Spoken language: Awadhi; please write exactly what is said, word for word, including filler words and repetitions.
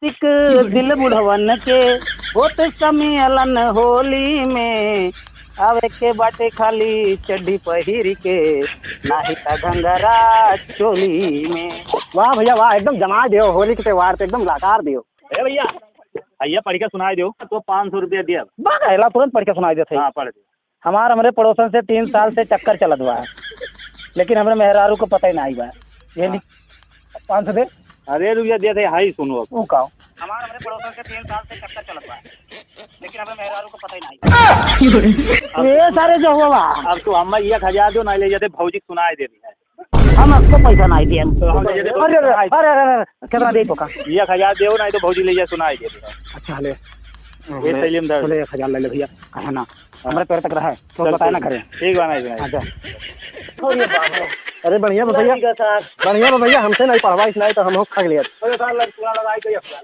एक दिल बुढ़वन के होत सम्मेलन होली में, आवे के बाटे खाली चड्ढी पहिर के, नाही त घंघरा चोली में। वाह भैया वाह, एकदम जमा दियो, होली के त्योहार पे एकदम लाकार दियो। ए भैया, भैया पढ़ के सुनाई दियो। तो पाँच सौ रुपया दिया। बा, एला तुरंत पढ़ के सुनाई देते। हाँ, पढ़ दे। हमार हमरे पड़ोसन से तीन साल से चक्कर चलत बा, लेकिन हमरे मेहरारू को पता ही नाही बा। ये हाँ। ली, पाँच सौ दे। अरे रुपया दे दे, हाई सुनो अब। ऊ का? हमार हमरे पड़ोसन से तीन साल से चक्कर चलत बा, लेकिन हमरे मेहरारू को पता ही नाही। ए सारे जो हुआ बा। अब तो अम्मा एक हजार दो, नाही ले जाते, भौजी सुनाई दे दी है। हम आपको पैसा नाही दिए। तो हम ले जाते, अरे, अरे, अरे, अरे, अरे, कितना दे तो का? एक हजार देओ, नाही तो भौजी ले जा, सुनाई दे दी है। अच्छा, ले। ये ले, थैली में धर। ले, एक हजार ले ले भैया, कहे ना। हमरा तोरे तक रहे, तो चल, बताए ना ठीक। करे। ठीक बा, नाही, नाही। अच्छा। अरे बढ़िया बा भैया, बढ़िया बा भैया, हमसे नाही पढ़वाइस नाही तो हम हो खग लिया। अरे सार, लग-, पूरा लगाई के